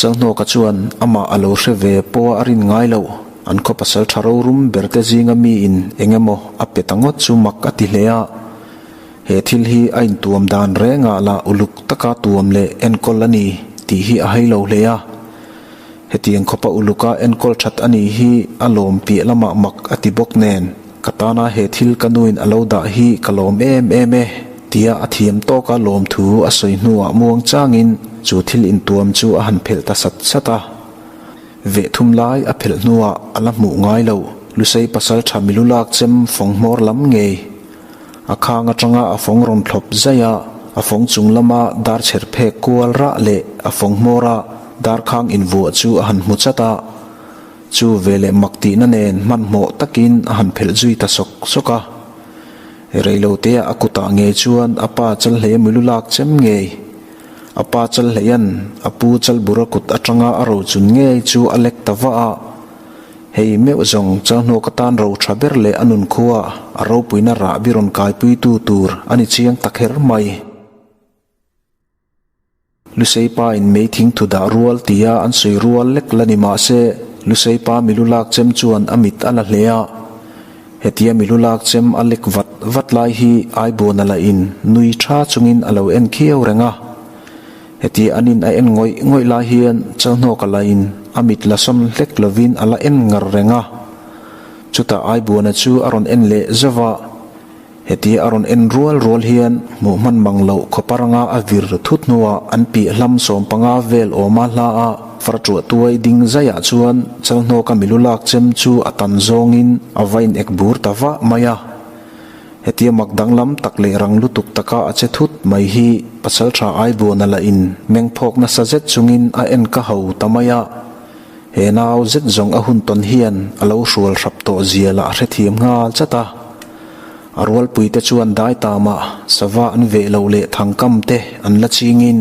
Chalhnawka chuan amah a lo hre ve pawha a rin ngai loh. An khaw pasal tha rorum berte zinga miin eng emaw a pe ta ngawt chu mak a ti hle a. He thil hi a intuam dan rengah lah uluk taka tuam leh enkawl a ni tih hi a hai lo hle a. Hetiang khawpa uluka enkawl that a nih hi a lawm piah lamah mak a ti bawk nen, Ka tana he thil ka nuin a lo dah hi ka lawm em em e, tia a thiam tawka lawmthu a sawi hnuah muang changin chu thil intuam chu a han phelh ta sat sat a. Veh thum lai a phelh hnuah a la hmuh ngai lo, Lusei pasal tha milu lak chem fawng hmawr lam ngei. A khang atanga a fawng rawn thlawp zaih a, a fawng chung lama dar chher phek kual rah leh a fawng hmawra dar khang invuah chu a han hmu chat a. Chu veleh mak tihna nen hmanhmawh takin a han phelh zui ta sawk sawk a. Reilotea a kutah ngei chuan a pa chal hlei milu lak chem ngei. A pa chal hleian a pu chal bura kut atanga a rochun ngei chu a lek ta vah a. Hei meuh zawng Chalhnawk atan ro tha ber leh a nun khua a ropuina rahbi rawn kaipuitu tur a ni chiang ta kher mai. Lusei pa in mei thing thu dah rual tia an sawi rual lek la ni mah se Lusei pa milu lak chem chuan a mit a la hle a. Hetia milu lak chem a lek vat vat lai hi Aibuana lah in nui tha chungin a lo en khiau reng a. Heti an in a en ngawih ngawih lai hian Chalhnawka lahin a mit la sawn hlek lovin a la en ngar reng a. Chutah Aibuana chu a rawn en leh zauh a. Heti a rawn en rual rual hian hmuh hman mang loh khawparanga a vir thut hnuah an piah hlam 15 vel awma hla a farṭuah tuai ding zaiah chuan Chalhnawka milu lak chem chu a tan zawngin a va in ek bur ta vah mai a. Hetia mak danglam tak leh rang lutuk taka a che thut mai hi Pasalṭha Aibuana lah in meng phawk nasa zet chungin a en ka ho ta mai a. He nau zet zawng a hun tawn hian a lo hrual hrap tawh zia lah a hrethiam nghal chat a. A rualpui te chuan dai tamah sava an veh loh leh thangkam te an la chingin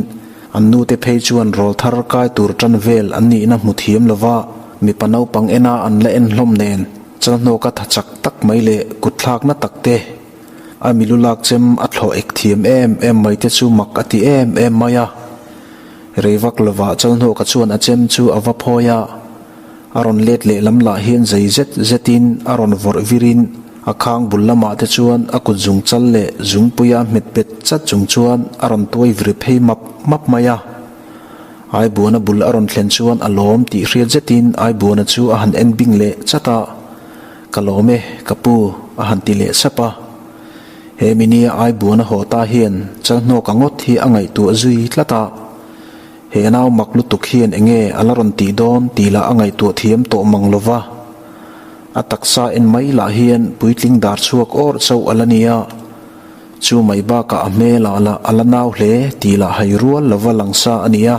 an nute phei chuan rawl thar kai tur tan vel an nihna hmu thiam lova mipa naupang ena an la en hlawm nen Chalhnawka tha chak tak mai leh kut thlakna tak te, a milu lak chem a thlawh ek thiam em em mai te chu mak a ti em em mai a. Rei vak lovah Chalhnawka chuan a chem chu a va phawi a, a rawn let leh lam lah hian zei zet zetin a rawn vawrh virin a khang bul lamah te chuan a kut zung chal leh zungpuia hmet bet chat chung chuan a rawn tuai vir phei map map mai a. Aibuana bul a rawn thlen chuan a lawm tih hriat zetin Aibuana chu a han en bing leh chat a, Ka lawm e, ka pu, a han ti leh sap a. He minia Aibuana haw ta hian Chalhnawka ngawt hi a ngaihtuah zui tlat a. He nau mak lutuk hian enge a la rawn tih dawn tih lah a ngaihtuah thiam tawh mang lo va. A taksa en mai lah hian puitling dar chhuak awrh chauh a la nia. Chu mai bakah a hmelah lah a la nau hle tih lah hai rual lova lang sa a ni a.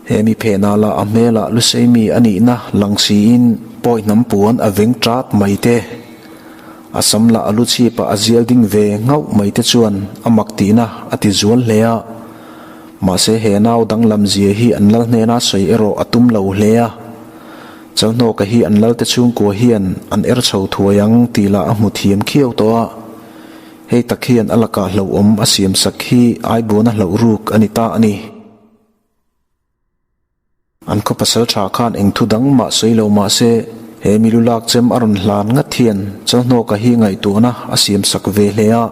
He mi phenah lah a hmelah lusei mi a nihna lang siin pawi hnam puan a veng ṭat mai te. A sam lah a lu chhipah a zial ding ve nghauh mai te chuan a mak tihna a ti zual hle a. Mahse he nau danglam zia hi an lal hnena sawi erawh a tum lo hle a. Chalhnawka hi an lalte chhungkua hian an er chho thuai ang tih lah a hmu thiam khiau tawh a. Hei tak hian a lakah hlauhawm a siam sak hi Aibuana hlauh ruk a ni ta a ni. An khaw pasal tha khan eng thu dang mah sawi lo mah se, he milu lak chem a rawn hlan ngat hian Chalhnawka hi ngaihtuahna a siam sak ve hle a.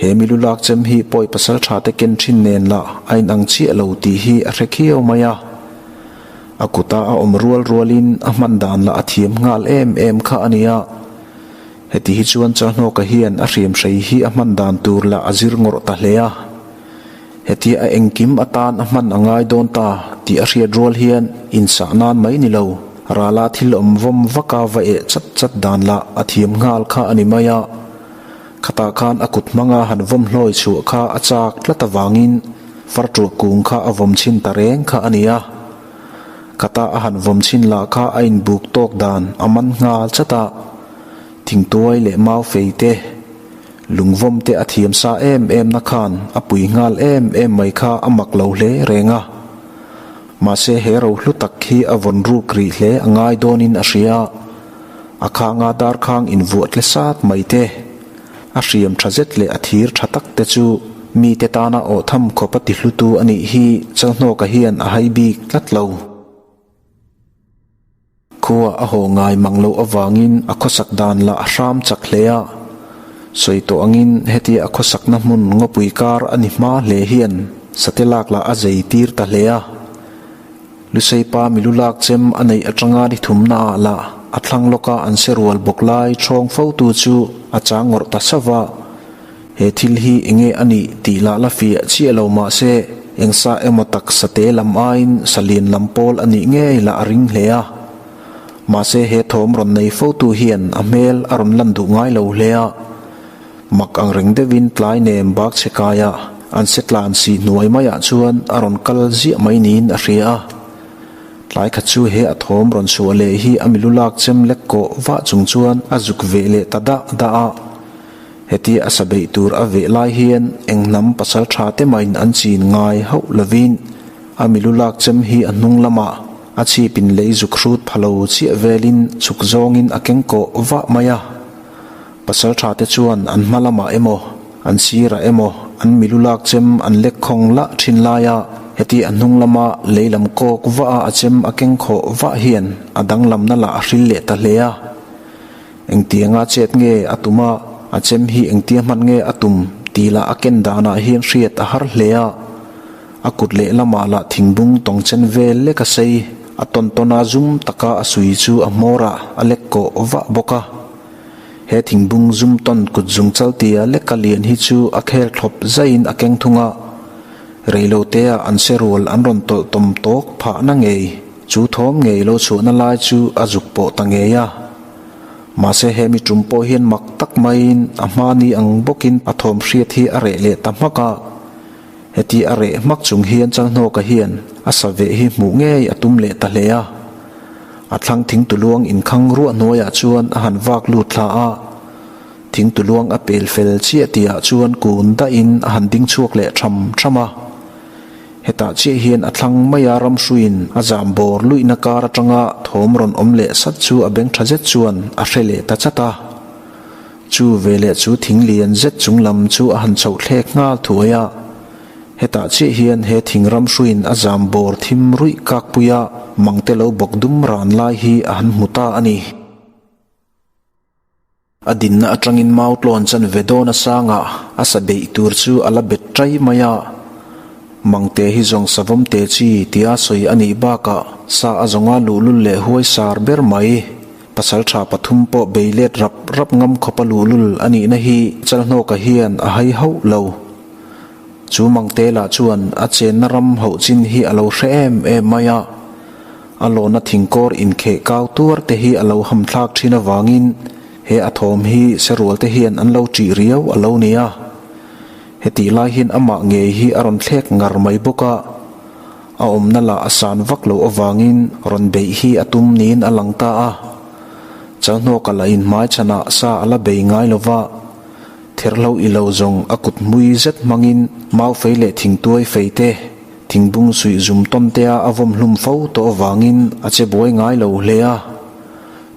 He milu lak chem hi pawi pasal tha te ken thin nen lah a inang chiah lo tih hi a hre khiau mai a. A kuta a awm rual rualin a hman dan lah a thiam nghal em em kha a nia. Heti hi chuan Chahnawka hian a hriamhrei hi a hman dan tur lah a zir ngawrh ta hle a. Hetia a engkim atan a hman a ngai dawn ta tih a hriat rual hian insah nan mai ni lo, rala thil awm vawm vaka va eh chat chat dan lah a thiam nghal kha a ni mai a. Khatah khan a kut hmanga han vawm hlawi chhuah kha a chak tlat avangin farṭuah kung kha a vawm chhin ta reng kha a ni a. Khata a han vawm chhin lah kha a inbuk tawk dan a man nghal chat a, thingtuai leh mau fei te, lungvawm te a thiam sa em em na khan a pui nghal em em mai kha a mak lo hle reng a. Mahse he rohlu tak hi a vawn ruk rih hle a ngai dawnin a hria. A khanga darkhang invuah tle sat mai te, a hriam tha zet leh a thir tha tak te chu. mite tana awh tham khawpa tihlutu a nih hi Chalhnawka hian a hai bik tlat lo. Khua a haw ngai mang loh avangin a khawsak dan lah a hram chak hle a. Sawi tawh angin hetia a khawsakna hmun ngawpui kar a ni hma hle hian sate lak lah a zei tir ta hle a. Lusei pa milu lak chem a neih atanga ni thumna ah lah a thlang lawka an se rual bawk lai ṭhawng fotu chu a chang ngawrh ta sauh va. He thil hi enge a nih tih lah la fiah chiah lo mah se, eng sa emaw taksa te lam aiin sa lian lam pawl a nih ngei lah a ring hle a. Mahse he thawm rawn nei fotu hian a hmel a rawn lan duh ngai lo hle a. Mak ang reng deuhin tlai nem bak chhe kaia an se tlan si hnuai maiah chuan a rawn kal ziah mai niin a hria a. Tlai khat chu he a thawm rawn chhuah leh hi a milu lak chem lek kawh vah chung chuan a zuk veh leh ta dah dah a. Heti a sa beih tur a veh lai hian eng hnam pasal tha te mahin an chin ngai hauh lovin a milu lak chem hi a hnung lamah a chhipin lei zuk hrut pha lo chiah velin chhuk zawngin a keng kawh vah mai a. Pasal tha te chuan an hma lamah emaw, an sirah emaw an milu lak chem an lek khawng lah thin laia heti a hnung lama lei lam kawk vah a a chem a keng khawh vah hian a danglamna lah a hril leh ta hle a. Engtianga chet nge a tum a, a chem hi engtia hman nge a tum tih lah a ken danah hian hriat a har hle a. A kut lehlamah lah thingbung tawng chen vel lek a sei, a tawn tawna zum taka a sui chu a hmawrah a lek kawh vah bawk a. He thingbung zum tawn kut zung chaltia leka lian hi chu a khel thlawp zaiin a keng thung a. Reilotea an se rual an rawn tawlh tawm tawk phahna ngei. Chu thawm ngei lo chhuahna lai chu a zuk pawh ta ngei a. Mahse he mi tum pawh hian mak tak maiin a hmani ang bawkin a thawm hriat hi a reh leh ta hmak a. Heti a reh hmak chung hian Chalhnawka hian a sa veh hi hmuh ngei a tum leh ta hle a. A thlang thingtuluang inkhang ruah hnuaiah chuan a han vak lut thla a. Thingtuluang a pel fel chiah tihah chuan kun dahin a han ding chhuak leh tham tham a. Hetah chiah hian a thlang maia ramhruiin a zam bawr luihna kar atanga thawm rawn awm leh sat chu a beng tha zet chuan a hre leh ta chat a. Chu veleh chu thing lian zet chung lam chu a han chhoh thlek nghal thuai a. Hetah chiah hian he thing ramhruiin a zam bawr thim ruih kakpuia mangte lo bawk dum ran lai hi a han hmu ta a ni. A dinna atangin mau tlawn chan ve dawn a sangah a sa beih tur chu a la bet tai mai a. Mangte hi zawng savawm te chi tia sawi a nih bakah sa a zawnga luhlul leh huai sar ber mai. Pasaltha pathum pawh bei let rap rap ngam khawpa luhlul a nihna hi Chalhnawka hian a hai hauh lo. Chu Mangte lah chuan a chenna ram hauh chin hi a lo hre em em mai a. A lawna thingkawr inkheh kau tuar te hi a lo hamthlak thin avangin he a thawm hi serual te hian an lo ṭih riau a lo ni a. Hetih lai hian amah ngei hi a rawn thlek ngar mai bawk a. A awmna lah a san vak loh avangin rawn beih hi a tum niin a lang ta a. Chalhnawka lah in hmaichhanah sa a la bei ngai lo va. Therhlo i lo zawng a kut hmui zet hmangin mau fei leh thingtuai fei te, Thingbung suih zum tawn te a a vawm hlum fo tawh avangin a che buai ngai lo hle a.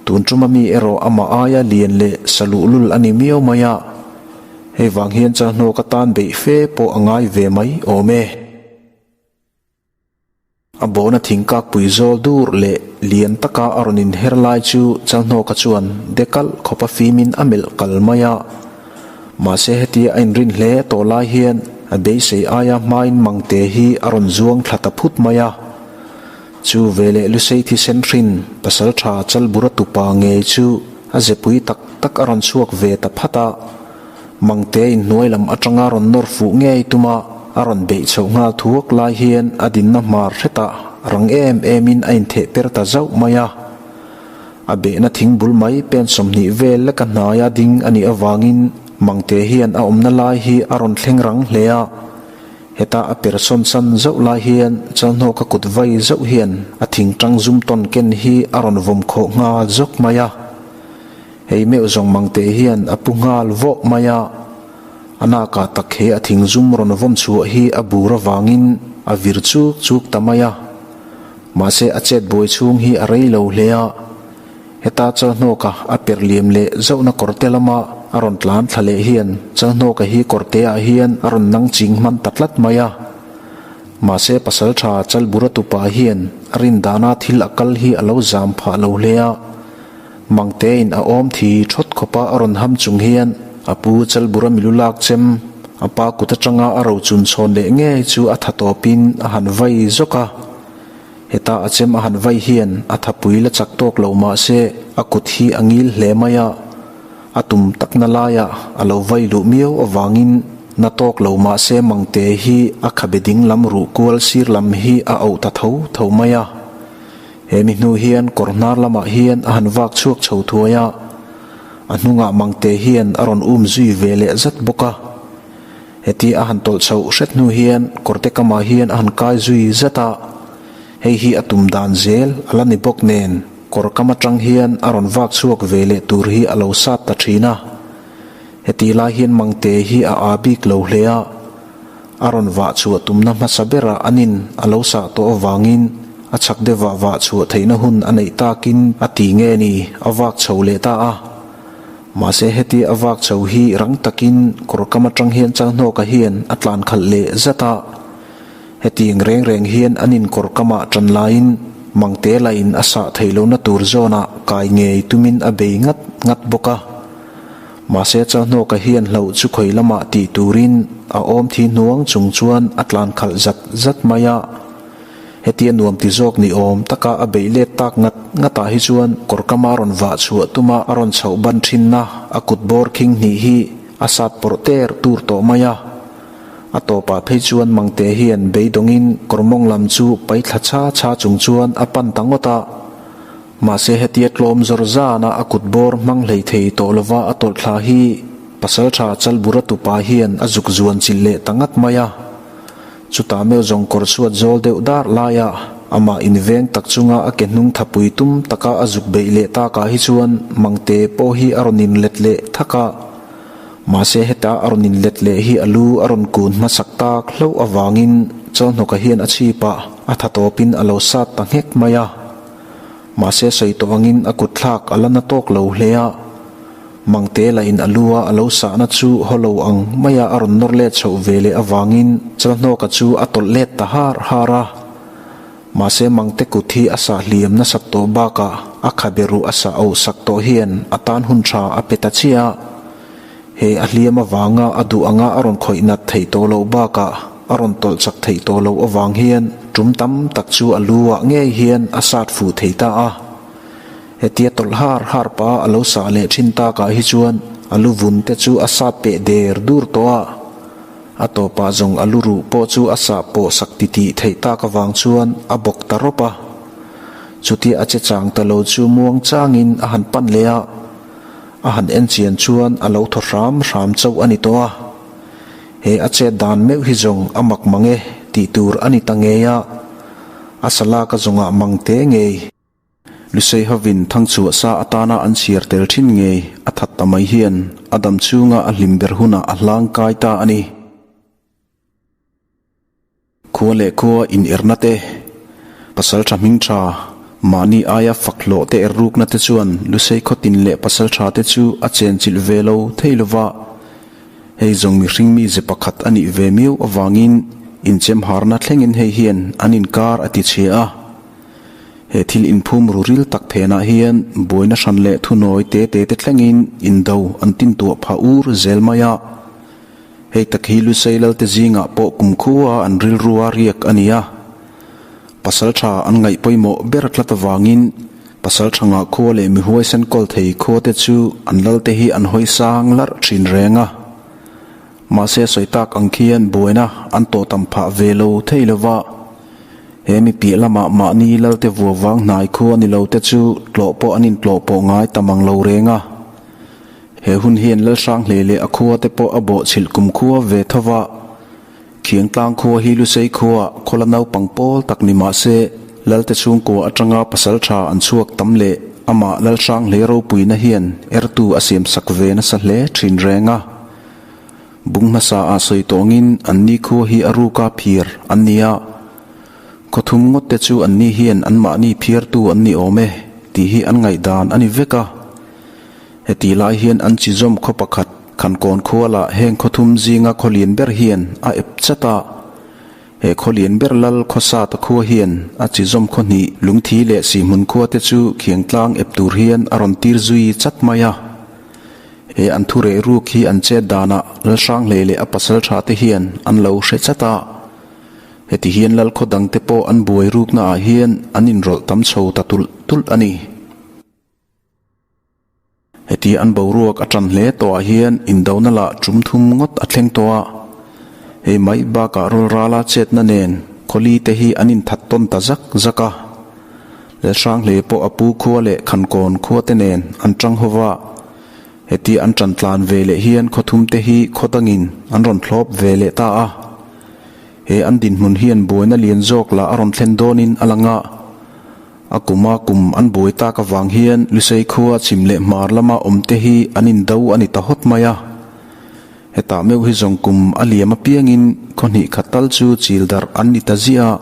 Tun tuma mi erawh amah aia lian leh sa luhlul a ni miau mai a. Hei vang hian Chalhnawk atan beih fe pawh a ngai ve mai awm e. A bawhna thingkakpui zawl dur leh lian taka a rawn inher lai chu Chalhnawka chuan dekalh khawpa fimin a melh kal mai a. Mahse hetia a inrin hle tawh lai hian a beisei aia hmain Mangte hi a rawn zuang thla ta phut mai a. Chu veleh Lusei thisen hrin pasaltha Chalbura tupa ngei chu a zepui tak tak a rawn chhuak ve ta phat a. Mangte inhnuai lam atanga rawn nawr fuh ngei tuma a rawn beih chhoh nghal thuak lai hian a dinna hmar hretah rang em emin a intheh per ta zauh mai a. A behna thing bul mai pen 20 vel leka hnaia ding a nih avangin Mangte hian a awmna lai hi a rawn thleng rang hle a. Heta a per sawn san zauh lai hian Chalhnawka kut vai zauh hian a thing tang zum tawn ken hi a rawn vawm khawh nghal zawk mai a. Hei meuh zawng Mangte hian a pu nghal vawh mai a. A nakah tak he a thing zum rawn vawm chhuah hi a bur avangin a vir chuk chuk ta mai a. Mahse a chet buai chhung hi a rei lo hle a, heta Chalhnawka a per liam leh zauhna kawr te lama a rawn tlan thla leh hian Chalhnawka hi kawrte ah hian a rawn nang ching hman ta tlat mai a. Mahse pasaltha Chalbura tupa hian a rin dana thil a kal hi a lo zam phah lo hle a. Mangtein a awm thi thawt khawpa a rawn ham chung hian a pu Chalbura milu lak chem a pa kut atanga a rochun chhawn leh ngei chu a tha tawpin a han vai zawk a. Heta a chem a han vai hian a thapui la chak tawk lo mah se a kut hi a ngil hle mai a, a tum takna laiah a lo vai luh miau avangin na tawk lo mah se Mangte hi a khabe ding lam ruh kual sir lam hi a auh ta tho tho mai a. He mi hnu hian kawr hnar lamah hian a han vak chhuak chho thuai a, a hnungah Mangte hian a rawn um zui ve leh zat bawk a. Heti a han tawlh chhoh hret hnu hian kawrte kamah hian a han kai zui zat a, hei hi a tum dan zel a la ni bawk nen kawr kam atang hian a rawn vak chhuak ve leh tur hi a lo sat ta thin a. Heti lai hian Mangte hi a aa bik lo hle a, a rawn vah chhuah tumna hmasa berah anin a lo sah tawh avangin a chhak deuhah vah chhuah theihna hun a neih takin a ti nge ni a vak chho leh ta a. Mahse heti a vak chho hi rang takin kawr kam atang hian Chalhnawka hian a tlan khalh leh zat a. Hetiang reng reng hian an in kawr kamah tan laiin Mangte lahin a sah theih lohna tur zawnah kai ngei tumin a bei ngat ngat bawk a. Mahse Chalhnawka hian hlauh chu khawi lamah tih turin a awm thi hnuang chung chuan a tlan khalh zat zat mai a. Hetia nuam ti zawk ni awm taka a beih let tak ngat ngatah hi chuan kawrkama rawn vah chhuah tuma a rawn chhoh ban thinna a kut bawr khing hnih hi a sat pawrh ter tur tawh mai a. A tawpah phei chuan Mangte hian beidawngin kawr mawng lam chu pai thla chha chha chung chuan a pan ta ngawt a. Mahse hetia tlawm zawr zana a kut bawr hmang hlei thei tawh lova a tawlh thla hi Pasaltha Chalbura tupa hian a zuk zuan chilh leh ta ngat mai a. Chutah meuh zawng kawr chhuat zawl deuh dar laia amah inveng tak chunga a ke hnung thapui tum taka a zuk beih leh takah hi chuan Mangte pawh hi a rawn inlet leh thak a. Mahse heta a rawn inlet leh hi a lu a rawn kun hmasak tak hlauh avangin Chawlhnawka hian a chhipah a tha tawpin a lo sat ta nghek mai a. Mahse sawi tawh angin a kut thlak a la na tawk lo hle a. Mangte lah in a lu a a lo sahna chu hollow ang maia a rawn nawr let chhoh ve leh avangin Chalhnawka chu a tawlh let ta har har a. Mahse Mangte kut hi a sah hliam nasat tawh bakah a khabe ruh a sah auh sak tawh hian a tan hun tha a pe ta chiah a. He a hliam avanga a duh anga a rawn khawih nat theih tawh loh bakah a rawn tawlh chak theih tawh loh avang hian tum tam tak chu a lu ah ngei hian a sat fuh thei ta a. Hetia tawlh har har pa a lo sah leh thin takah hi chuan a lu vun te chu a sat peh der dur tawh a, a tawpah zawng a lu ruh pawh chu a sah pawh sak titih theih tak avang chuan a bawk ta rawp a. Chutia a che chang ta lo chu muang changin a han pan leh a, a han en chian chuan a lo thaw hram hram chauh a ni tawh a. He a chet dan meuh hi zawng a mak mang e tih tur a ni ta ngei a, a salak a zawngah mang te ngei. Lusei hovin thangchhuah sa atana an chhiar tel thin ngei a that ta mai hian a dam chhunga a hlim ber hunah a hlang kai ta a ni. Khua leh khua inerna te, pasaltha hming tha, mahni aia fak hlawh te er rukna te chuan Lusei khawtin leh pasaltha te chu a chenchilh ve lo thei lova. Hei zawng mihring mize pakhat a nih ve miau avangin inchemharna thlengin hei hian an inkar a tichhia a. He thil inphum ru ril tak phenah hian buaina hran leh thunawi te te te thlengin indo an tintuah phah ur zel mai a. Hei tak hi Lusei Lalte zingah pawh kumkhua an rilrua riak a ni a. Pasal tha an ngaih pawimawh ber tlat avangin pasal tha ngah khua leh mihuaisen kawl thei khua te chu an Lalte hi an hawi sang larh thin reng a. Mahse sawi tak ang khian buaina an tawh tam phah ve lo thei lo va. He mi piah lamah mahni Lalte vua vang hnai khu a ni lo te chu tlawh pawh an intlawh pawh ngai ta mang lo reng a. He hun hian Lalhrang hle leh a khua te pawh a bawhchhilh kum khua ve tho va. Khiangtlang khua hi Lusei khua khawla naupang pawl tak ni mah se Lalte chhungkua atanga pasal tha an chhuak tam leh amah Lalhrang hle ropuina hian ertu a siamsak ve nasa hle thin reng a. Bung hmasa ah sawi tawngin an ni khua hi a ruka phir an ni a, khaw thum ngawt te chu an ni hian anmahni phiartu an ni awm e tih hi an ngaihdan a ni vek a. Hetih lai hian an chi zawm khaw pakhat Khankawn khua lah heng khaw thum zinga khaw lian ber hian a ep chat a. He khaw lian ber lal khaw sata khua hian a chi zawm khaw hnih lungthi leh sihhmun khua te chu khiangtlang ep tur hian a rawn tir zui chat mai a. He an thu reh ruk hi an chet danah Lalhranghlei leh a pasal tha te hian an lo hre chat a. Heti hian lal khaw dangte pawh an buai ruknaah hian an inrawlh tam chho ta tulh tulh a ni. Heti an boruak a tan hle tawhah hian indona lah tum thum ngawt a thleng tawh a. Hei mai bakah rawlrala chetna nen khawli te hi an inthat tawn ta zak zak a. Lalhranghle pawh a pu khua leh Khankawn khua te nen an tang ho va. Heti an tan tlan ve leh hian khawthum te hi khaw dangin an rawn thlawp ve leh ta a. He an dinhmun hian buaina lian zawk lah a rawn thlen dawnin a lang a. A kuma kum an buai tak avang hian Lusei khua chhim leh hmar lama awmte hi an indo a ni ta hawt mai a. Hetah meuh hi zawng kum a liam apiangin khaw hnih khat tal chu chil darh an ni ta ziah a.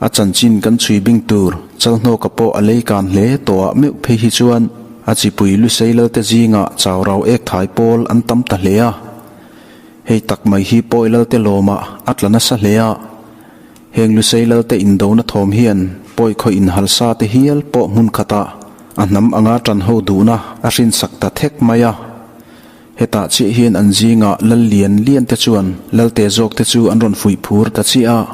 A chanchin kan chhui bing tur Chalhnawka pawh a lei kan hle tawhah meuh phei hi chuan a chipui Lusei lalte zingah chau rau ek thai pawl an tam ta hle a. Hei tak mai hi pawi lalte lawmah a tla nasa hle a. Heng Lusei lalte indona thawm hian pawi khaw inhalsa te hial pawh hmun khatah a hnam anga tan ho duhna a hrinsak ta thek mai a. Hetah chiah hian an zingah lal lian lian te chuan lalte zawk te chu an rawn fuih phur ta chiah a.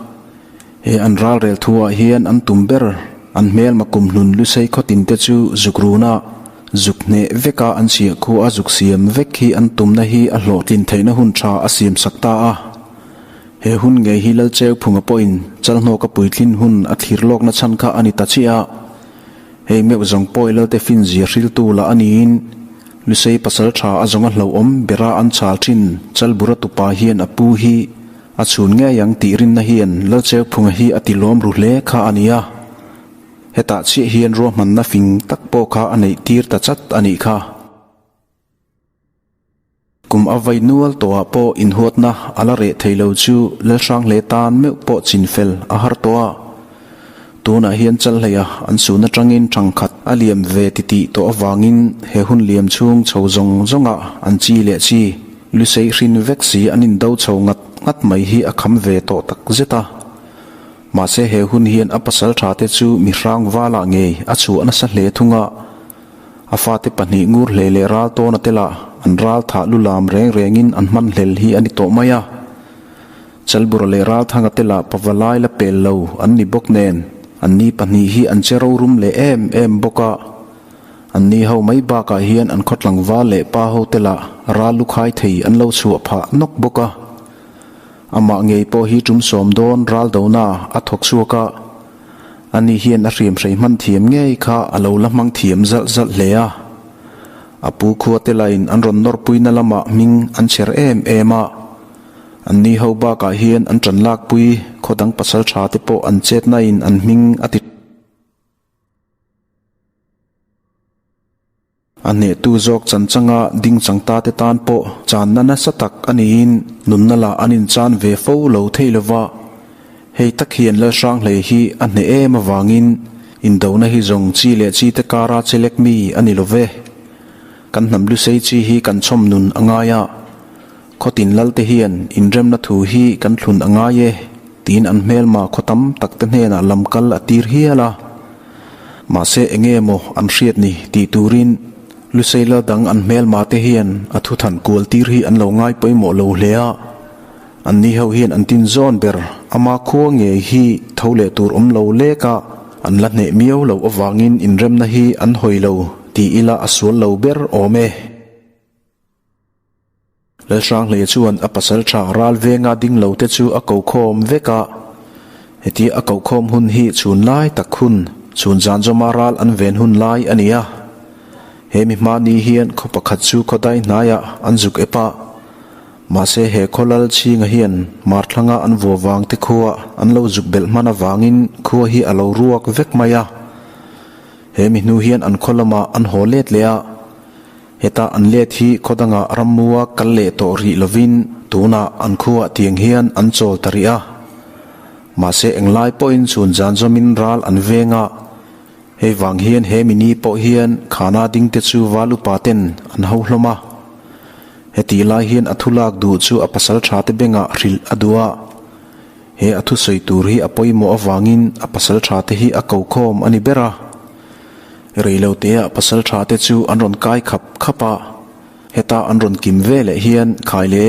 He an ralrel thuah hian an tum ber an hmelma kumhlun Lusei khawtin te chu zuk runa zuk hneh veka an chhiah khu a zuk siam vek hi an tumna hi a hlawhtlin theihna hun tha a siamsak ta a. He hun ngei hi Lalcheu Phunga pawhin Chalhnawka puitlin hun a thlir lawkna chhan kha a ni ta chiah a. Hei meuh zawng pawi Lalte finzia hriltu lah a niin Lusei pasal tha a zawnga hlauhawm bera an chhal thin Chalbura tupa hian a pu hi a chhun ngei ang tih rinna hian Lalcheu Phunga hi a tilawm ru hle kha a ni a. Hetah chiah hian ruahmanna fing tak pawh kha a neih tir ta chat a nih kha. Kum a vai nual tawhah pawh inhuatna a la reh thei lo chu Lalhranghle tan meuh pawh chin fel a har tawh a. Tunah hian Chalhleia an sun atangin thangkhat a liam ve titih tawh avangin he hun liam chhung chho zawng zawngah an chi leh chi Lusei hrin vek si an indo chho ngat ngat mai hi a kham ve tawh tak zet a. Mahse he hun hian a pasal tha te chu mi hrang valah ngei a chhuah nasa hle thung a. A fate pahnih ngur hlei leh ral tawn a tel a, an ral thah lu lam reng rengin an hman hlel hi a ni tawh mai a. Chalbura leh Ralthanga tela pavalai la pel lo an ni bawk nen, an ni pahnih hi an che rorum leh em em bawk a. An ni ho mai bakah hian an khaw tlangval leh pa ho tela ral lu khai thei an lo chhuah phah nawk bawk a. Amah ngei pawh hi tum sawm dawn ral dona a thawk chhuak a. Ani hian a hriamhrei hman thiam ngei kha a lo la hmang thiam zalh zalh hle a. A pu khuate lain an rawn nawrpuina lamah hming an chher em em a. Anni ho bakah hian an ṭan lakpui khaw dang pasal ṭha te pawh an chetnain an hming a ti. A hnehtu zawk chanchanga ding changta te tan pawh channa nasa tak a niin nunna lah an inchan ve fo lo thei lova. Hei tak hian Lalhranghlei hi a hneh em avangin indona hi zawng chi leh chi te kara chelek mi a ni lo ve. Kan hnam Lusei chi hi kan chhawm nun a ngai a, khawtin Lalte hian inremna thu hi kan thlun a ngai e tiin an hmelma khaw tam tak te hnenah lamkal a tir hial a. Mahse enge maw an hriat ni tih turin Lusei lal dang an hmelma te hian a thu than kual tir hi an lo ngai pawimawh lo hle a. An ni ho hian an tin zawn ber ama khua ngei hi tho leh tur awm lo lek a, an la hneh miau loh avangin inremna hi an hawi lo ti ila a sual lo ber awm e. Lalhranghlei chuan a pasal tha ral venga ding lo te chu a ko khawm vek a. Hetia a koh khawm hun hi chhun lai tak hun, chhun zan zawma ral an ven hun lai a ni a. He mi hmani hian khaw pakhat chu khaw dai hnaiah an zuk ep a. Mahse he khaw lal chhinga hian marthlanga an vua vang te khua an lo zuk belh hman avangin khua hi a lo ruak vek mai a. He mi hnu hian an khaw lamah an haw let leh a. Heta an let hi khaw dangah rammua kal leh tawh rih lovin tunah an khuaah tiang hian an chawl ta rih a. Mahse englai pawhin chhun zan zawmin ral an veng a. Hei vang hian he mi ni pawh hian khana ding te chu val upa ten an ho hlawm a. Hetih lai hian a thu lak duh chu a pasal tha te bengah hrilh a duh a. He a thusawi tur hi a pawimawh avangin a pasal tha te hi a ko khawm a ni ber a. Reiloteah pasal tha te chu an rawn kai khap khap a. Heta an rawn kim ve leh hian khai le,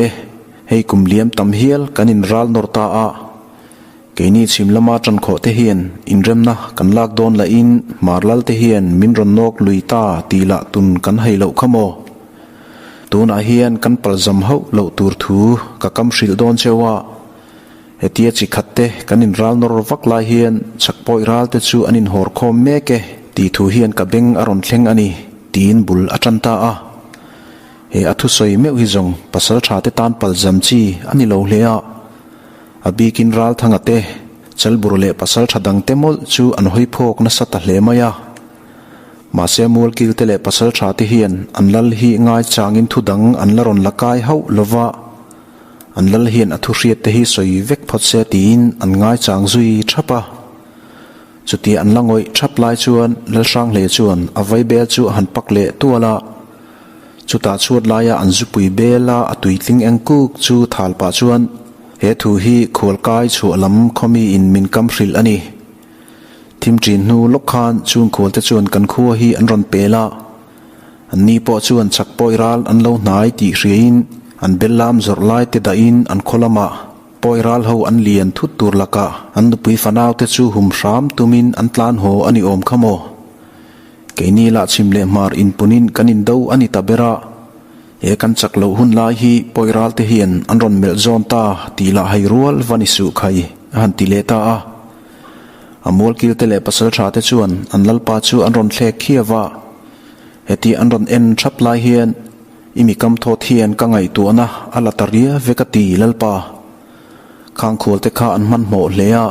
hei kum liam tam hial kan in ral nawr ta a. Keini chhim lama tankhawh te hian inremna kan lak dawn lahin hmar lal te hian min rawn nawk lui ta tih lah tun kan hai loh kha maw? Tunah hian kan palzam hauh loh tur thu ka kam hrilh dawn cheu a. Hetia chi khat te kan in ral nawr vak lai hian chak pawi ral te chu an in hawr khawm mek e tih thu hian ka beng a rawn thleng a ni tiin bul a tan ta a. He a thusawi meuh hi zawng pasal tha te tan palzam chi a ni lo hle a. A bikin Ralthanga te, Chalbur leh pasal tha dang te mawlh chu an hawi phawk nasa ta hle mai a. Mahse Mualkil te leh pasal tha te hian an lal hi ngaichangin thu dang an la rawn la kai hauh lova. An lal hian a thuhriat te hi sawi vek phawt se tiin an ngaichang zui thap a. Chutia an la ngawih thap lai chuan Lalhranghle chuan a vaibel chu a han pak leh tual a. Chutah chhuat laia an zupui bela a tuitling eng kuk chu thal pah chuan, He thu hi khualkai chhuah lam khawmi in min kam hrilh a ni. Thim ṭin hnu lawk khan chung khualte chuan kan khua hi an rawn pel a. Anni pawh chuan chak pawi ral an lo hnai tih hriain an bel lam zawrh lai te dahin an khaw lamah pawi ral ho an lian thut tur lakah an nupui fanau te chu hum hram tumin an tlan haw a ni awm kha maw? Keini lah chhim leh hmar inpunin kan indo a ni ta ber a, he kan chak loh hun lai hi pawi ral te hian an rawn melh zawn ta tih lah hai rual va ni suh khai a han ti leh ta a. A mualkil te leh pasal tha te chuan an lalpa chu an rawn thlek khiau a. Heti an rawn en thap lai hian i mi kam thawt hian ka ngaihtuahna a la ta ria vek a ti lalpa. Khangkhual te kha an hmanhmawh hle a.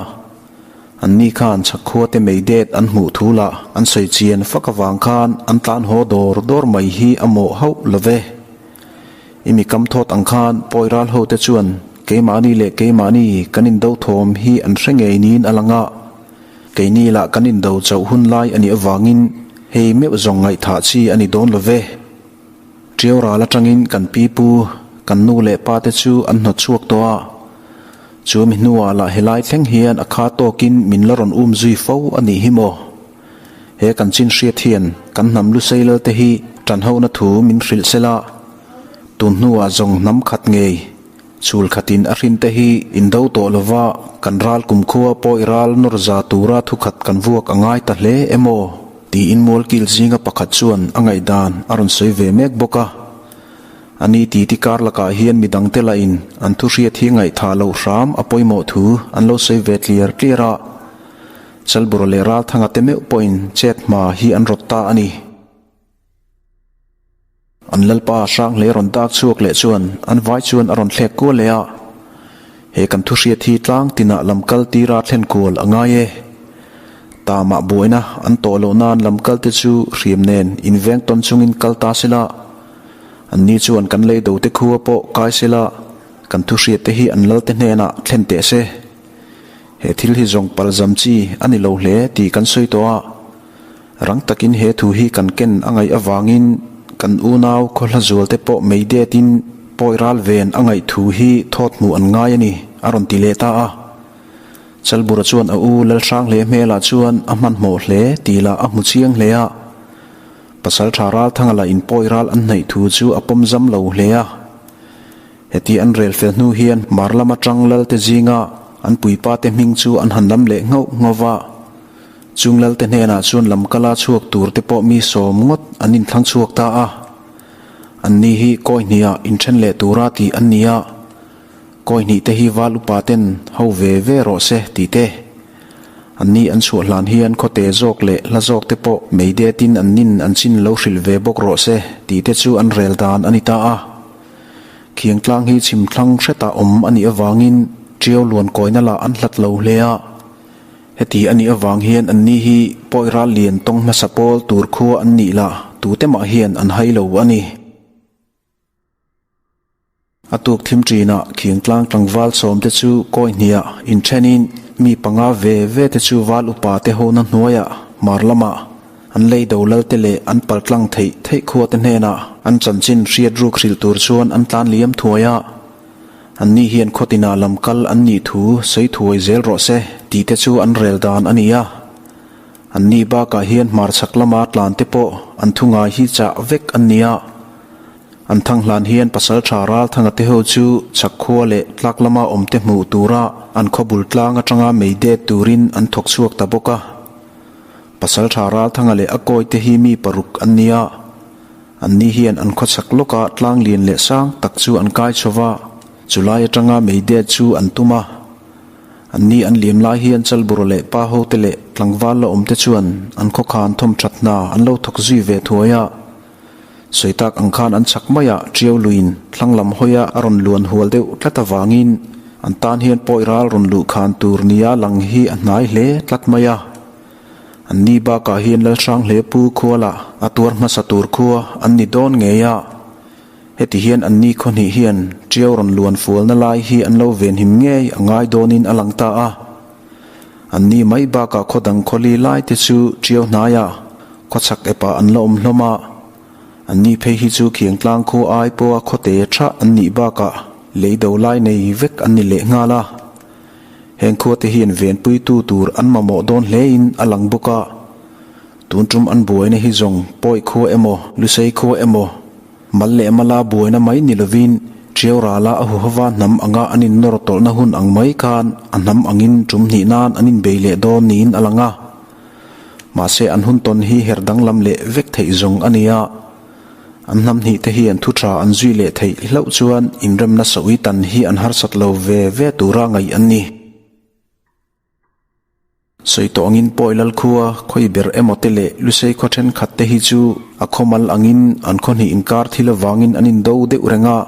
Anni khan chhakkhua te mei det an hmuh thu lah an sawi chian fak avang khan an tlan haw dawr dawr mai hi a mawh hauh lo ve. I mi kam thawt ang khan pawi ral ho te chuan keimahni leh keimahni kan indo thawm hi an hre ngei niin a lang a. Keini lah kan indo chauh hun lai a nih avangin hei meuh zawng ngaihthah chi a ni dawn lo ve. Ṭiau ral aṭangin kan pi pu, kan nu leh pa te chu an hnawt chhuak tawh a. Chu mi hnuah lah helai thleng hian a kha tawkin min la rawn um zui fo a nih hi maw? He kan chin hriat hian kan hnam lusei lal te hi ṭanhona thu min hrilh sela, tun hnuah zawng hnam khat ngei chhul khatin a hrin te hi indo tawh lova kan ral kumkhua pawh i ral nawr za tura thukhat kan vuak a ngai ta hle emaw tiin mualkil zinga pakhat chuan a ngaihdan a rawn sawi ve mek bawk a. A ni titi kar lakah hian midang te lahin an thuhriat hi ngaihthah loh hram a pawimawh thu an lo sawi ve tliar tliar a. Chalbura leh Ralthanga te meuh pawhin chet hma hi an rawt ta a ni. An Lalpa Hranghleia rawn dak chhuak leh chuan an vai chuan a rawn thlek kual leh a. He kan thuhriat hi tlang tinah lam kal tira thlen kual a ngai e. Tamah buaina an tawh loh nan lam kal te chu hriam nen inveng tawn chungin kal ta sela. Anni chuan kan lei do te khua pawh kai sela kan thuhriat te hi an lal te hnenah thlen teh se. He thil hi zawng palzam chi a ni lo hle tih kan sawi tawh a. Rang takin he thu hi kan ken a ngaih avangin kan unau khawhla zualte pawh mei detin pawi ral ven a ngaih thu hi thawt hmuh an ngai a ni, a rawn ti leh ta a. Chalbura chuan a u Lalhranghle hmelah chuan a hmanhmawh hle tih lah a hmu chiang hle a. Pasalṭha Ralthanga lah in pawi ral an hnaih thu chu a pawm zam lo hle a. Heti an rel fel hnu hian hmar lam aṭang Lalte zinga an puipa te hming chu an han lam leh nghauh nghauh va. Chung Lalte hnenah chuan lamkala chhuak tur te pawh mi sawm ngawt an inthlang chhuak ta a. Anni hi kawi hniha inṭhen leh tura tih an ni a. Kawi hnih te hi val upa ten ho ve ve rawh se tih te. Anni an chhuah hlan hian khawte zawk leh hla zawk te pawh mei detin an nin an chin lo hrilh ve bawk rawh se tih te chu an rel dan a ni ta a. Khiang tlang hi chhim thlang hretah awm a nih avangin Ṭiau luan kawina lah an hlat lo hle a. Heti a nih avang hian anni hi pawi ral lian tawng hmasa pawl tur khua an nih lah tute mah hian an hai lo a ni. A tuk thim ṭinah khiang tlang tlangval sawmte chu kawi hniah inṭhenin mi panga ve ve te chu val upa te hona hnuaiah hmar lamah. An lei do lal te leh an paltlang theih theih khua te hnenah an chanchin hriat ruk hrilh tur chuan an tlan liam thuai a. Anni hian khawtinah lam kal an nih thu sawi thuai zel rawh se tih te chu an rel dan a ni a. Anni bakah hian hmarchhak lama tlan te pawh an thu ngai hi chah vek an ni a. An thang hlan hian pasaltha Ralthanga te ho chu chhak khua leh tlak lama awm te hmuh tura an khaw bul tlang atanga mei det turin an thawk chhuak ta bawk a. Pasaltha Ralthanga leh a kawi te hi mi paruk an ni a. Anni hian an khaw chhak lawka tlang lian leh sang tak chu an kai chho va, chulai atanga mei det chu an tum a. Anni an liam lai hian Chalbura leh pa hote leh tlangval la awm te chuan an khawkhan thawm that hna an lo thawk zui ve thuai a. Sawi tak ang khan an chhak maiah Ṭiau luiin thlang lam hawia a rawn luan hual deuh tlat avangin an tan hian pawi ral rawn luh khan tur nia lang hi a hnai hle tlat mai a. An ni bakah hian Lalhranghle pu khuala a tuar hmasa tur khua an ni dawn ngei a. Heti hian an ni khaw hnih hian Ṭiau rawn luan fualna lai hi an lo venhim ngei a ngai dawnin a lang ta a. An ni mai bakah khaw dang khawli lai te chu Ṭiau hnaiah Khawchhak epah an la awm hlawm a, an ni phei hi chu khiangtlang khua ai pawha khawte tha an nih bakah lei do lai nei vek an ni leh nghal a. Heng khuate hian venpuitu tur an mamawh dawn hlein a lang bawk a. Tun tum an buaina hi zawng pawi khua emaw, lusei khua emaw, mal leh mala buaina mai ni lovin Ṭiau rala a huhova hnam anga an innawr tawlhna hun ang mai khan a hnam angin tum hnih nan an inbei leh dawn niin a lang a. Mahse an hun tawn hi her danglam leh vek theih zawng a ni a, an hnam hnih te hian thu tha an zui leh theih hlauh chuan inremna sawi tan hi an harsat lo ve ve tura ngaih an ni. Sawi tawh angin Pawi Lal khua khawi ber emaw te leh Lusei khaw thenkhat te hi chu a khawmal angin an khaw hnih inkar thil avangin an indo deuh reng a,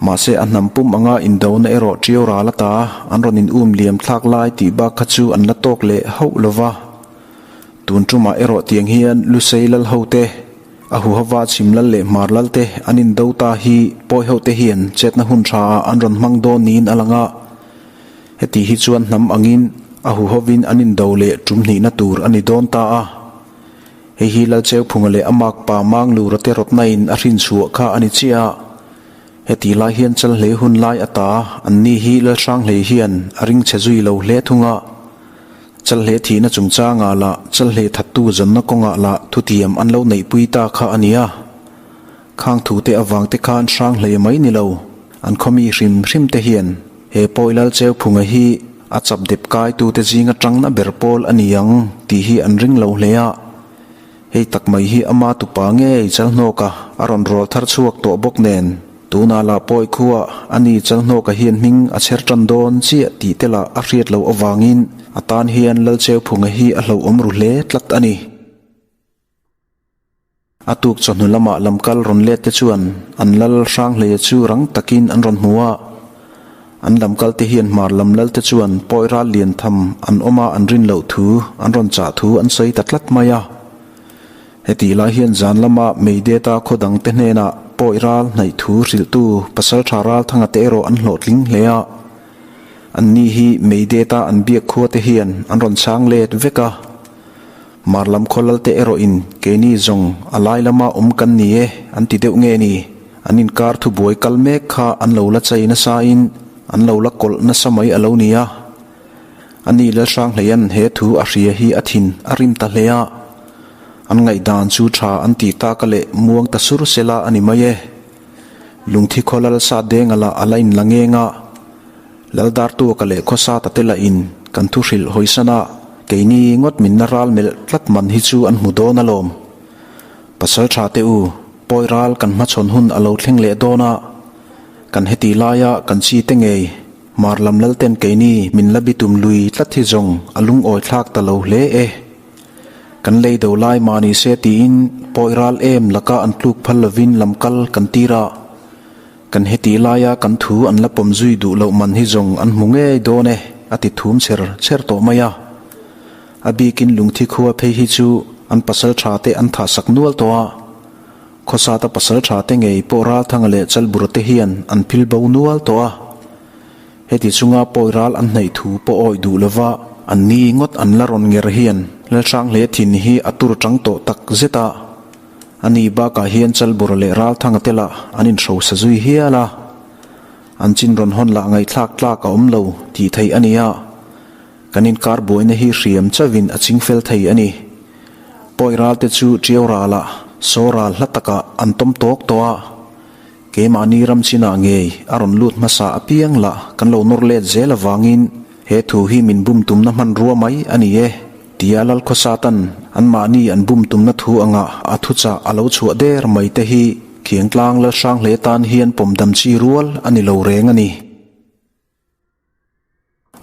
Mahse a hnam pum anga indona erawh ṭiau ral ata an rawn in um liam thlak lai tih bak kha chu an la tawk leh hauh lo va. Tun ṭumah erawh tiang hian Lusei lal hote, a huhava chhim lal leh hmar lal te an indo ta hi pawi hote hian chetna hun ṭha ah an rawn hmang dawn niin a lang a. Heti hi chuan hnam angin a huhovin an indo leh ṭum hnihna tur a ni dawn ta a. Hei hi Lalcheuphunga leh a makpa Manglura te rawtna in a hrinchhuah kha a ni chiah a. Heti lai hian Chalhlei hun lai ata anni hi Lalhranghlei hian a ring chhe zui lo hle thung a. Chalhlei thihna chungchangah lah Chalhlei thattu zawnna kawngah lah thutiam an lo neihpui ta kha a ni a. Khang thute avang te khan Hranghlei mai ni lo, an khawmi hrim hrim te hian he pawi Lalcheuphunga hi a chap dep kaitute zinga tangna ber pawl a ni ang tih hi an ring lo hle a. Hei tak mai hi ama tupa ngei Chalhnawka a rawn rawl thar chhuak tawh bawk nen, tunah lah pawi khuah a ni Chalhnawka hian hming a chher tan dawn chiah tih te lah a hriat loh avangin a tan hian Lalcheuphunga hi a hlauhawm ru hle tlat a ni. A tuk chawhnu lamah lamkal rawn let te chuan an lal Hranghleia chu rang takin an rawn hmu a. An lamkal te hian hmar lam lal te chuan pawi ral lian tham an awm a an rin loh thu an rawn chah thu an sawi ta tlat mai a. Hetih lai hian zan lama Meideta khaw dang te hnenah pawi ral hnaih thu hrilhtu Pasaltha Ralthanga te erawh an hlawhtling hle a. Anni hi Meideta an biak khua te hian an rawn chhang let vek a. Mar lam khaw lal te erawhin keini zawng a lai lama awm kan ni e an ti deuh nge ni? An inkar thubuai kal mek kha an lo la chei nasa in an lo la kawlh nasa mai a lo ni a. Ani Lalhranghleian he thu a hria hi a thin a rim ta hle a. An ngaihdan chu tha an tih tak a leh muang ta sur sela a ni mai e. Lungthi khaw lal sa denga lah a la inla ngeng a. Laldartuaka leh Khawsata te lahin kan thu hrilh hawisan a, keini ngawt minna ral melh tlat man hi chu an hmu dawn alawm. Pasal tha te u, pawi ral kan hmachhawn hun a lo thleng leh dawn a, kan heti laia kan chi te ngei, Mar lam lalten keini min la bitum lui tlat hi zawng a lungawi thlak ta lo hle e. Kan lei do lai mah ni se tiin pawi ral em laka an tluk phal lovin lamkal kan tir a. Kan heti laia kan thu an la pawm zui duh loh man hi zawng an hmu ngei dawn e, a ti thum cher cher tawh mai a. A bikin lungthi khua phei hi chu an pasal tha te an thah sak nual tawh a. Khawsata pasal tha te ngei pawh Ralthanga leh Chalbura te hian an phil bo nual tawh a. Heti chunga pawi ral an hnaih thu pawh awih duh lova. an ni ngawt an la rawn nger hian Lalhranghle thin hi a tur chang tawh tak zet a. A ni bakah hian Chalbura leh Ralthanga te lah an inhrosa zui hial a. An chin rawn hawn lah ngaihthlak tlak a awm lo tih theih a ni a. Kan inkar buaina hi hriam chauhin a ching fel thei a ni. Pawi ral te chu Tiau ralah saw ral hla takah an tawm tawk tawh a. Keimahni ram chinah ngei a rawn lut hmasa apiang lah kan lo nawr let zel avangin he thu hi min bum tumna hmanrua mai a ni e, tia Lalkhawsatan anmahni an bum tumna thu anga a thuchah a lo chhuah der mai te hi Khiangtlang Lalhranghle tan hian pawmdam chi rual a ni lo reng a ni.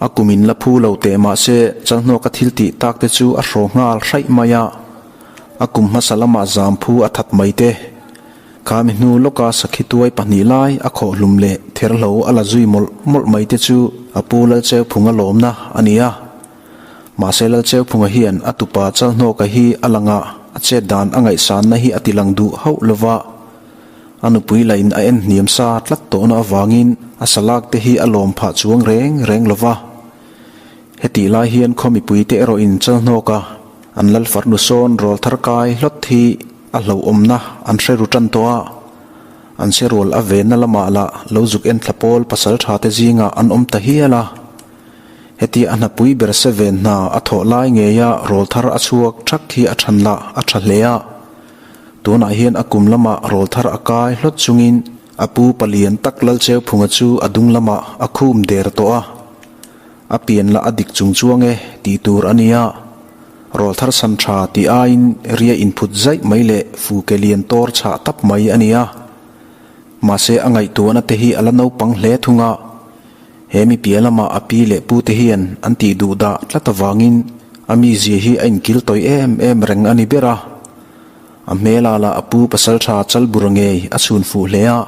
A kum in la phu lo teh mah se Chalhnawka thil tih tak te chu a hraw nghal hraih mai a, a kum hmasa lamah zam phu a that mai te. Kha mi hnu lawka sakhi tuai pahnih lai a khawh hlum leh therhlo a la zui mawlh mawlh mai te chu a pu Lalcheuphunga lawmna a ni a. Mahse Lalcheuphunga hian a tupa Chalhnawka hi a langah a chet dan a ngaihsanna hi a tilang duh hauh lova. A nupui lahin a en hniam sa tlat tawhna avangin a salak te hi a lawm phah chuang reng reng lo va. Hetih lai hian khaw mipui te erawhin Chalhnawka an Lalfarnu sawn rawl thar kai hlawt hi a hlauhawmna an hre ru tan tawh a. An se rual a venna lamah lah lo zuk en thla pawl pasal tha te zingah an awm ta hial a. Heti a hnapui ber se ven hna a thawh lai ngeia rawl thar a chhuak thak hi a than lah a tha hle a. Tunah hian a kum lamah rawl thar a kai hlawt chungin a pu palian tak Lalcheuphunga chu a dung lamah a khum der tawh a. A pian lah a dik chung chuang e tih tur a nia. Rawl thar san tha tih aiin ria inphut zaih mai leh fu ke lian tawr chhah tap mai a nia. Mahse a ngaihtuahna te hi a la naupang hle thung a. He mi piah lamah a pi leh pute hian an tih duh dah tlat avangin a mizia hi a inkil tawih em em reng a ni ber a. A hmela lah a pu pasaltha Chalbura ngei a chhun fuh hle a.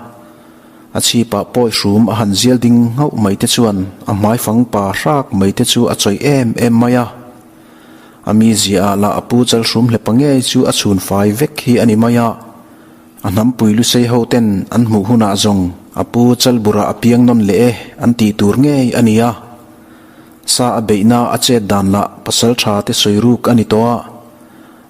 A chhipah pawi hrum a han zial ding nghauh mai te chuan a hmaifang pa hrak mai te chu a chawih em em mai a. A mizia ah lah a pu Chalhrum hlepa ngei chu a chhun fai vek hi a ni mai a. A hnampui lusei ho ten an hmuh hunah zawng a pu Chalbura a piang nawn leh e an tih tur ngei a ni a. Sa a beihna a chet dan lah pasal tha te sawi ruk a ni tawh a.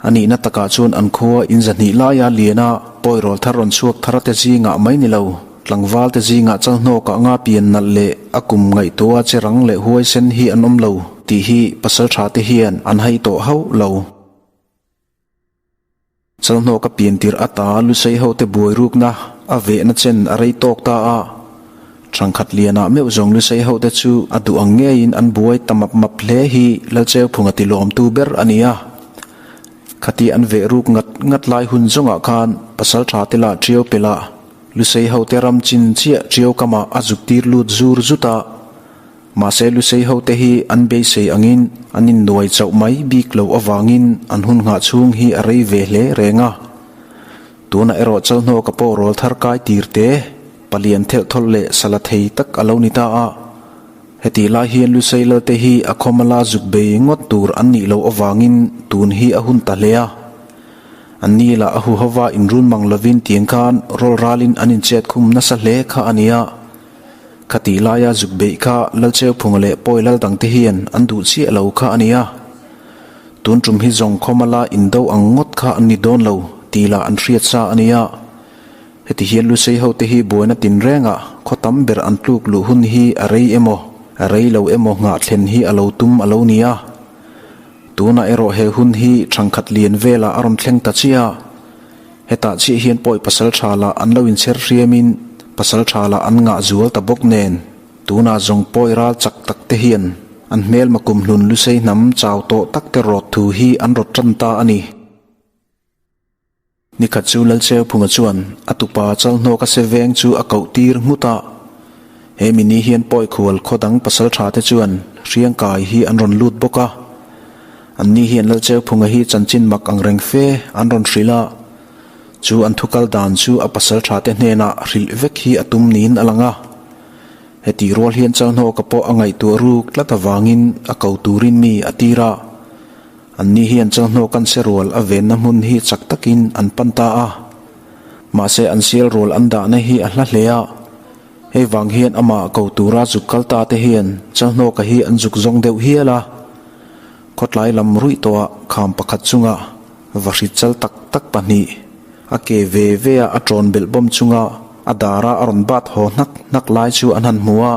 A nihna takah chuan an khua in zahnih laia liana pawi rawl thar rawn chhuak thar te zingah mai ni lo, tlangval te zingah Chalhnawkah nga pian nalh leh a kum ngaihtuah che rang leh huaisen hi an awm lo tih hi pasal tha te hian an hai tawh hauh lo. Chalhnawka pian tirh ata Lusei hote buai rukna a vehna chen a rei tawk ta a. Thangkhat lianah meuh zawng Lusei hote chu a duh ang ngeiin an buai ta map map hle hi Lalcheuphunga tilawmtu ber a ni a. Khati an veh ruk ngat ngat lai hun zawngah khan pasaltha te lah ṭiau pelah Lusei hote ram chin chiah ṭiau kamah a zuk tir lut zur zut a. Mahse Lusei hote hi an beisei angin an innuai chauh mai bik loh avangin an hun nghah chhung hi a rei ve hle reng a. Tunah erawh Chalhnawka pawh rawl thar kai tir te, palian thelh thawlh leh sala thei tak a lo ni ta a. Hetih lai hian Lusei Lalte hi a khawmala zuk bei ngawt tur an nih loh avangin tun hi a hun ta hle a. An ni lah a huhova inrun mang lovin tiang khan rawl ralin an inchet khum nasa hle kha a nia. Khatih laia zuk beih kha Lalcheuphunga leh Pawi lal dangte hian an duh chiah lo kha a nia. Tun tum hi zawng khawmala indo ang ngawt kha an ni dawn lo tih lah an hriat sa a nia. Heti hian Lusei hote hi buaina tinrengah khaw tam ber an tluk luh hun hi a rei emaw, a rei lo emaw nghah thlen hi a lo tum a lo nia. Tunah erawh he hun hi thangkhat lian velah a rawn thleng ta chiah a. Hetah chiah hian pawi pasal tha lah an lo inchher hriamin pasal tha lah an ngah zual ta bawk nen, tunah zawng pawi ral chak tak te hian an hmelma kumhlun lusei hnam chau tawh tak te rawt thu hi an rawt tan ta a ni. Nikhat chu Lalcheuphunga chuan a tupa Chalhnawka se veng chu a koh tir nghut a. He mi ni hian pawi khual khaw dang pasal tha te chuan hriangkai hi an rawn lut bawk a. Anni hian Lalcheuphunga hi chanchin mak ang reng fe an rawn hrilh a, chu an thukal dan chu a pasal tha te hnenah hrilh vek hi a tum niin a lang a. Hetih rual hian Chalhnawka pawh a ngaihtuah ruk tlat avangin a ko turin mi a tir a. Anni hian Chalhnawka'n se rual a venna hmun hi chak takin an pan ta a. Mahse an sial rual an dahna hi a hla hle a. Hei vang hian amah ko tura zuk kal ta te hian Chalhnawka hi an zuk zawng deuh hial a. Khawtlai lam ruih tawhah kham pakhat chunga vahrit chal tak tak pahnih a ke ve ve a a ṭawn belh bawm chunga a dara a rawn bat haw hnak hnak lai chu an han hmu a.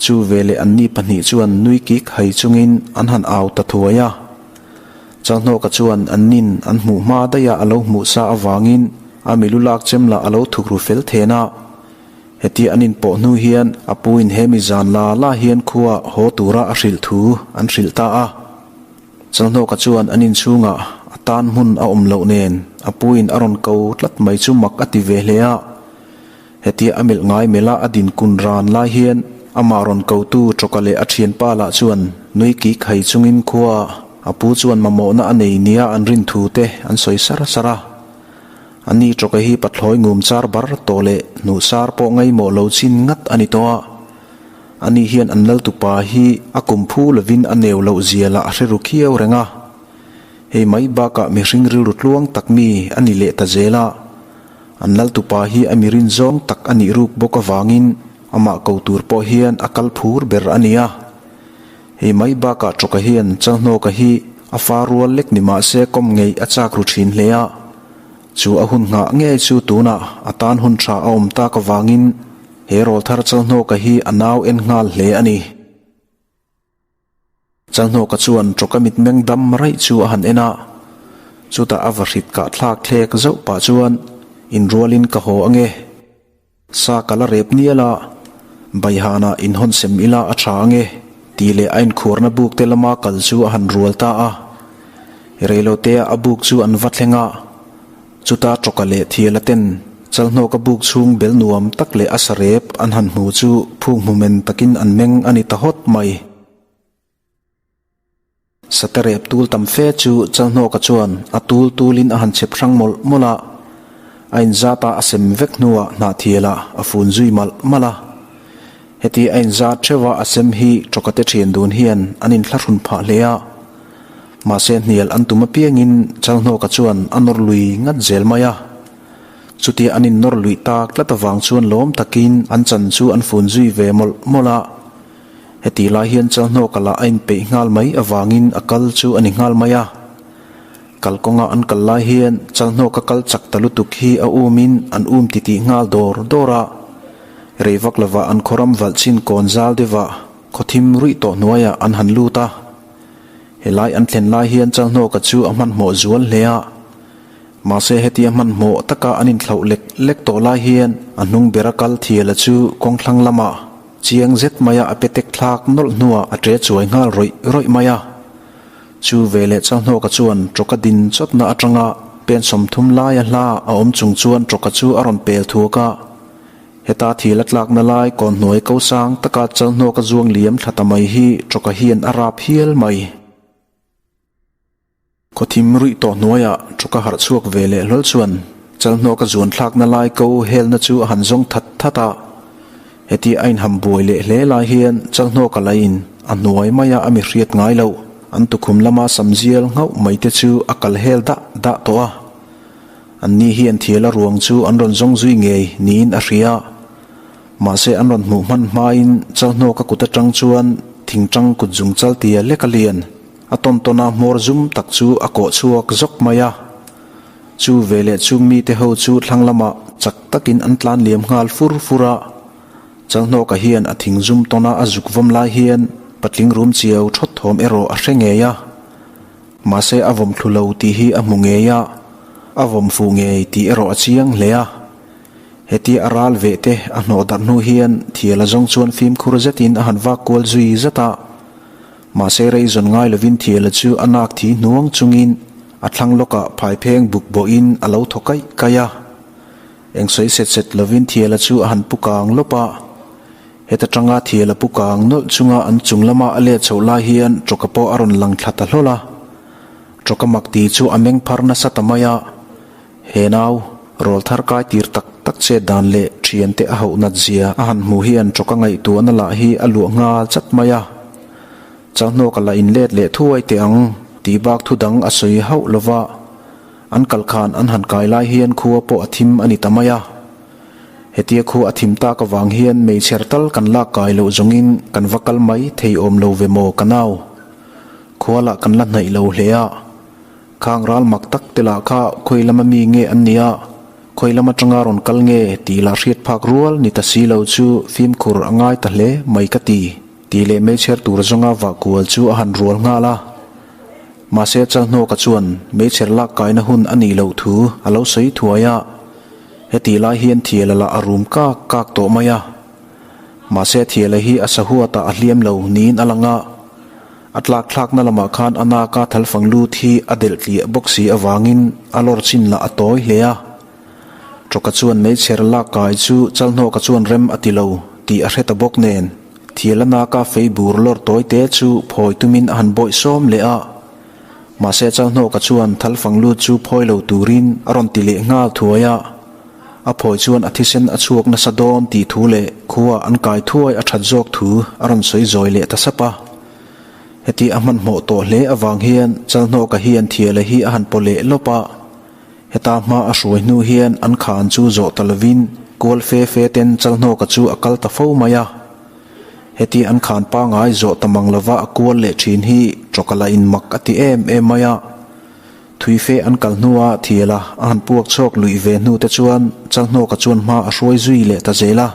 Chu veleh anni pahnih chuan nui kik hai chungin an han au ta thuai a. Chalhnawka chuan annin an hmuh hma daih a a lo hmuh sa avangin a milu lak chem lah a lo thuk ru fel then a. Hetia an inpawh hnu hian a puin he mi zan la la hian khua haw tura a hrilh thu an hrilh ta a. Chalhnawka chuan an inchhungah a tan hmun a awm loh nen a puin a rawn ko tlat mai chu mak a ti ve hle a. Hetia a melh ngai melh a a din kun ran lai hian amah rawn kotu Tawka leh a thianpa lah chuan nui kik hai chungin khua a pu chuan mamawhna a nei nia an rin thu te an sawi sar sar a. Ani Tawka hi pathlawi ngum char bar tawh leh hnuh sar pawh ngaimawh lo chin ngat a ni tawh a. Ani hian an laltupa hi a kum phu lovin a neu loh zia lah a hre ru khiau reng a. Hei mai bakah mihring rilru tluang tak mi a ni leh ta zel a. An laltupa hi a mirin zawng tak a nih ruk bawk avangin amah ko tur pawh hian a kal phur ber a ni a. Hei mai bakah Tawka hian Chalhnawka hi a fa rual lek ni mah se kawm ngei a chak ru thin hle a. Chu a hun nghah ngei chu tunah a tan hun tha a awm tak avangin he rawlthar Chalhnawka hi a nau en nghal hle a ni. Chalhnawka chuan Tawka mitmeng dam raih chu a han en a, chutah a vahrit kah thlak thlek zauh pah chuan, Inrualin ka haw ange. Sa ka la rep nial a, Baihanah inhawn sem ila a tha ange, tih leh a inkhuarna buk te lama kal chu a han rual ta a. Reilotea a buk chu an va thleng a. Chuta tawka leh thiala ten Chalhnawka buk chhung bel nuam tak leh a sarep an han hmu chu phung hmu men takin an meng a ni ta hawt mai. Sate rep tul tam fe chu Chalhnawka chuan a tul tulin a han chhep hrang mawlh mawlh a, a inzata a sem vek hnuah hnahthialah a fun zui malh malh a. Heti a inzat theuha a sem hi tawkate thian dun hian an inthlahrun phah hle a. Mahse hnial an tum apiangin Chalhnawka chuan a nawr lui ngat zel mai a. Chutia an innawr luih tak tlat avang chuan lawm takin an chan chu an fun zui ve mawlh mawlh a. Heti lai hian Chalhnawka lah a inpeih nghal mai avangin a kal chu a ni nghal mai a. Kalkawnga an kal lai hian Chalhnawka kal chak ta lutuk hi a umin an um titih nghal dawr dawr a. Rei vak lovah an khawram valh chin kawn zal deuhah khawthim ruih tawh hnuaiah an han lut a. Helai an thlen lai hian Chalhnawka chu a hmanhmawh zual hle a. Mahse hetia hmanhmawh taka an inthlauh lek lek tawh lai hian a hnung bera kal thiala chu kawngthlang lamah chiang zet maia a petek thlak nawlh hnuah a ṭe chuai nghal rawih rawih mai a. Chu veleh Chalhnawka chuan tawka din chawtna atanga pen 30 laia hla a awm chung chuan tawka chu a rawn pel thuak a. Heta thil a tlakna lai kawn hnuai ko sang taka Chalhnawka zuang liam thla ta mai hi tawka hian a rap hial mai. Khawthim ruih tawh hnuaiah tawka harh chhuak ve leh hlawl chuan Chalhnawka zuan thlakna lai ko helna chu a han zawng that that a. Heti a inham buai leh hle lai hian Chalhnawka laiin a hnuai maia a mi hriat ngai loh an tukhum lama samzial nghauh mai te chu a kal hel dah dah tawh a. Anni hian thiala ruang chu an rawn zawng zui ngei niin a hria. Mahse an rawn hmuh hman hmain Chalhnawka kut atang chuan thingtang kut zung chal tia lek a lian a tawn tawn a hmawr zum tak chu a kawh chhuak zawk mai a. Chu veleh chung mite ho chu thlang lamah chak takin an tlan liam nghal fur fur a. Chalhnawka hian a thing zum tawna a zuk vawm lai hian patling rum chiau thawt thawm erawh a hre ngei a. Mahse a vawm thlu lo tih hi a hmu ngei a, a vawm fuh ngei tih erawh a chiang hle a. Hetia a ral veh te a hnawh darh hnu hian thiala zawng chuan fimkhur zetin a han vak kual zui zat a. Mahse rei zawn ngai lovin thiala chu a nak thi hnuang chungin a thlang lawkah phaipheng buk bawhin a lo thaw kaih kaih a. Eng sawi set set lovin thiala chu a han pu kang lawp a. Heta tanga thiala pu kang nawlh chunga an chung lama a let chhoh lai hian tawka pawh a rawn lang thla ta hlawl a. Tawka mak ti chu a meng phar nasa ta mai a. He nau, rawl thar kai tir tak tak chet dan leh thiante a hauh nat zia a han hmuh hian tawka ngaihtuahna lah hi a luah nghal chat mai a. Chalhnawka la inlet leh thuai teh ang tih bak thu dang a sawi hauh lova. An kal khan an han kai lai hian khua pawh a thim a ni ta mai a. Hetia khu a thim tak avang hian meichher tal kan lak kai loh zawngin kan va kal mai thei awm lo ve maw ka nau. Khua lah kan la hnaih lo hle a. Khang ral mak tak te lah kha khawi lama mi nge an nia, khawi lam atanga rawn kal nge tih lah hriat phak rual ni ta si lo chu fimkhur a ngai ta hle mai ka ti, tih leh meichher tur zawnga vah kual chu a han rual nghal a. Mahse Chalhnawka chuan meichher lak kaina hun a nih loh thu a lo sawi thuai a, hetih lai hian thiala lah a rum kak kak tawh mai a. Mahse thiala hi a sahuatah a hliam lo niin a lang a. A tlak thlakna lamah khan a naka thalfang lut hi a delh tliah bawk si avangin a lawr chin lah a tawi hle a. Tawka chuan meichher lak kai chu Chalhnawka chuan rem a ti lo tih a hre ta bawk nen, thial a naka fei bur lawr tawi te chu phawi tumin a han bawih sawm leh a. Mahse Chalhnawka chuan thalfang lut chu phawi lo turin a rawn ti leh nghal thuai a. A phawi chuan a thisen a chhuak nasa dawn tih thu leh khua an kai thuai a that zawk thu a rawn sawi zawi leh ta sap a. Heti a hmanhmawh tawh hle avang hian Chalhnawka hian Thiala hi a han paw leh lawp a. Heta hma a hruai hnu hian an khan chu zawh ta lovin kual fe fe ten Chalhnawka chu a kal ta fo mai a. Heti an khan pangai zawh ta mang lova a kual leh thin hi Tawkala in mak a ti em em mai a. Thui fe an kal hnua Thiala a han puak chhuak luih ve hnu te chuan Chalhnawka chuan hma a hruai zui leh ta zel a.